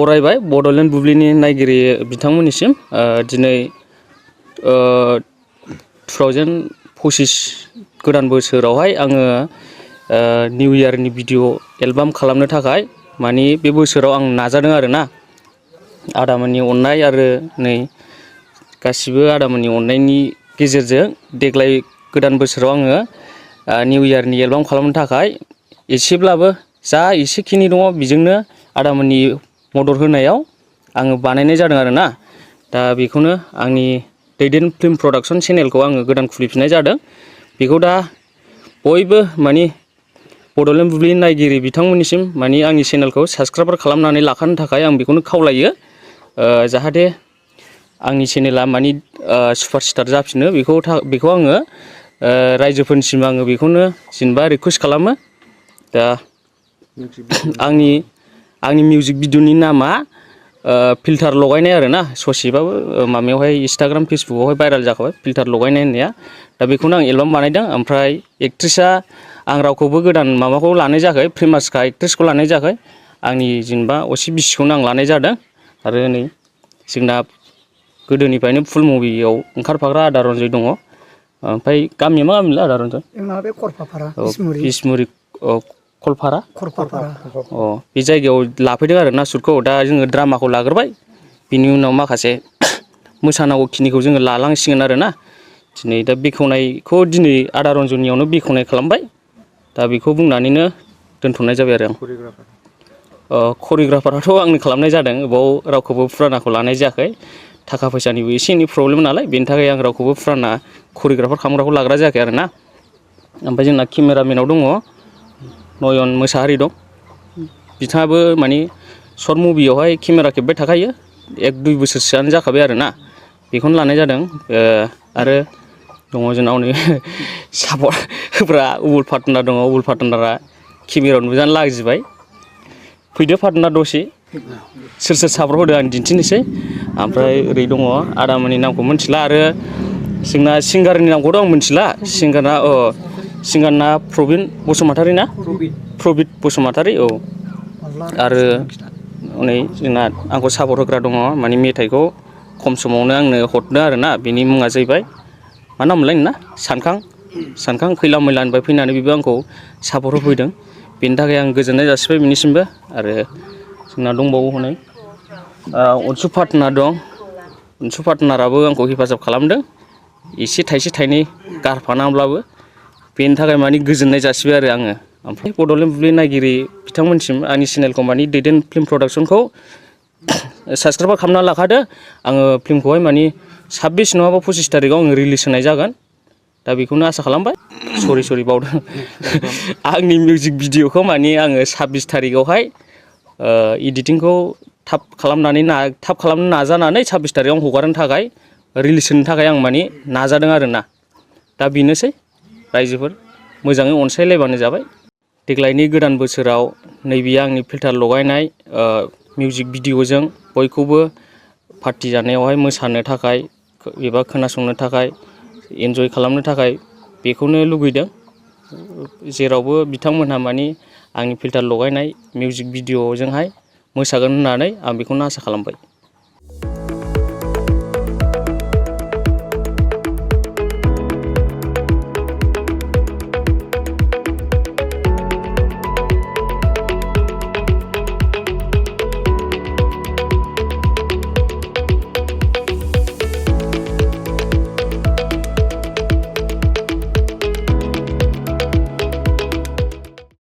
बरायबाय बड'लेण्ड बुब्लिनि नायगिरि बिथांमोननिसिम दिनै 2025 गोदान बोसोरावहाय आङो निउ इयारनि भिडिअ एलबाम खालामनो थाखाय मानि बे बोसोराव आं नाजादों आरोना आदामोननि अननाय आरो नै गासिबो आदामोननि अननायनि गेजेरजों देग्लाय गोदान बोसोराव आङो निउ इयारनि एलबाम खालामनो थाखाय एसेब्लाबो जा एसेखिनि दङ बेजोंनो आदामोननि मदद होनायाव आङो बानायनाय जादों आरोना दा बेखौनो आंनि दैदेन फिल्म प्रडाक्शन चेनेलखौ आङो गोदान खुलिफिननाय जादों बेखौ दा बयबो मानि बड'लेण्ड बुब्लिनि नायगिरि बिथांमोननिसिम मानि आंनि चेनेलखौ साबस्क्राइबार खालामनानै लाखानो थाखाय आं बेखौनो खावलायो जाहाथे आंनि चेनेला मानि सुपारस्टार जाफिनो बेखौ आङो रायजोफोरनिसिम आङो बेखौनो जेनेबा रिकुवेस्ट खालामो दा आंनि मिउजिक भिडिअनि नामा फिल्टार लगायनाय आरोना ससेबाबो माबायावहाय इन्सटाग्राम फेसबुकआवहाय भाइरेल जाखाबाय फिल्टार लगायनाय होननाया दा बेखौनो आं एलबाम बानायदों ओमफ्राय एक्ट्रिसा आं रावखौबो गोदान माबाखौ लानाय जायाखै फेमासखा एक्ट्रिसखौ लानाय जायाखै आंनि जेनेबा असे बिसिखौनो आं लानाय जादों आरो नै जोंना गोदोनिफ्रायनो फुल मुभियाव ओंखारफाग्रा आदा रन्जय दङ ओमफ्राय गामिया मा गामिलै आदा रन्जय जोंना बे खरफाफारा बिसमुरि खलफारा खरफाफारा बे जायगायाव लाफैदों आरोना सुटखौ दा जोङो ड्रामाखौ लाग्रोबाय बिनि उनाव माखासे मोसानांगौ खिनिखौ जोङो लालांसिगोन आरोना दिनै दा बेखेवनायखौ दिनै आदा रन्जयनियावनो बेखेवनाय खालामबाय दा बेखौ बुंनानैनो दोनथ'नाय जाबाय आरो आं करिय'ग्राफाराथ' आंनो खालामनाय जादों बाव रावखौबो फुरानाखौ लानाय जायाखै थाखा फैसानिबो एसे एनै प्रब्लेम नालाय बेनि थाखाय आं रावखौबो फुराना करिय'ग्राफार खालामग्राखौ लाग्रा जायाखै आरोना ओमफ्राय जोंना केमेरामेनाव दङ नयन मोसाहारि दं बिथाङाबो मानि सर्ट मुभियावहाय केमेरा खेबबाय थाखायो 1-2 बोसोरसोआनो जाखाबाय आरोना बेखौनो लानाय जादों आरो दङ जोंनाव नै सापर्ट होग्रा उबुल पार्टनार दङ उबुल पार्टनारा केमेरायाव नुजानो लाजिबाय फैदो पार्टनार दसे सोर सापर्ट होदों आं दिन्थिनोसै ओमफ्राय ओरै दङ आदामोननि नामखौ मिथिला आरो जोंना सिंगारनि नामखौथ' आं मिथिला सिंगारना प्रबिन बसुमतारी ना प्रबित बसुमतारी औ आरो नै जोंना आंखौ सापर्ट होग्रा दङ माने मेथाइखौ खम समावनो आंनो हरदों आरोना बेनि मुङा जाहैबाय मा नाममोनलाय नोंना सानखां खैला मैलानिफ्राय फैनानै बेबो आंखौ सापर्ट होफैदों बेनि थाखाय आं गोजोननाय जासिबाय बिनिसिमबो आरो जोंना दंबावो हनै अनसु पार्टनार दं अनसु पार्टनाराबो आंखौ हेफाजाब खालामदों एसे थाइसे थाइनै गारफानांब्लाबो बेनि थाखाय मानि गोजोननाय जासिबाय आरो आङो ओमफ्राय बड'लेण्ड बुब्लि नायगिरि बिथांमोनसिम आंनि चेनेलखौ मानि दैदेन फिल्म प्रडाक्शनखौ साबस्क्राइब खालामना लाखादो आङो फिल्मखौहाय मानि 26 नङाबा 25 थारिखआव आङो रिलिज होनाय जागोन दा बेखौनो आसा खालामबाय सरि बावदों आंनि मिउजिक भिडिअखौ मानि आङो 26 थारिखआवहाय इडिटिंखौ थाब खालामनो नाजानानै 26 थारिखआव हगारनो थाखाय रिलिज होनो थाखाय आं मानि नाजादों आरोना दा बेनोसै रायजोफोर मोजाङै अनसायलायबानो जाबाय देग्लायनि गोदान बोसोराव नैबे आंनि फिल्टार लगायनाय मिउजिक भिडिअजों बयखौबो पार्टि जानायावहाय मोसानो थाखाय एबा खोनासंनो थाखाय एन्जय खालामनो थाखाय बेखौनो लुगैदों जेरावबो बिथांमोनहा मानि आंनि फिल्टार लगायनाय मिउजिक भिडिअजोंहाय मोसागोन होननानै आं बेखौनो आसा खालामबाय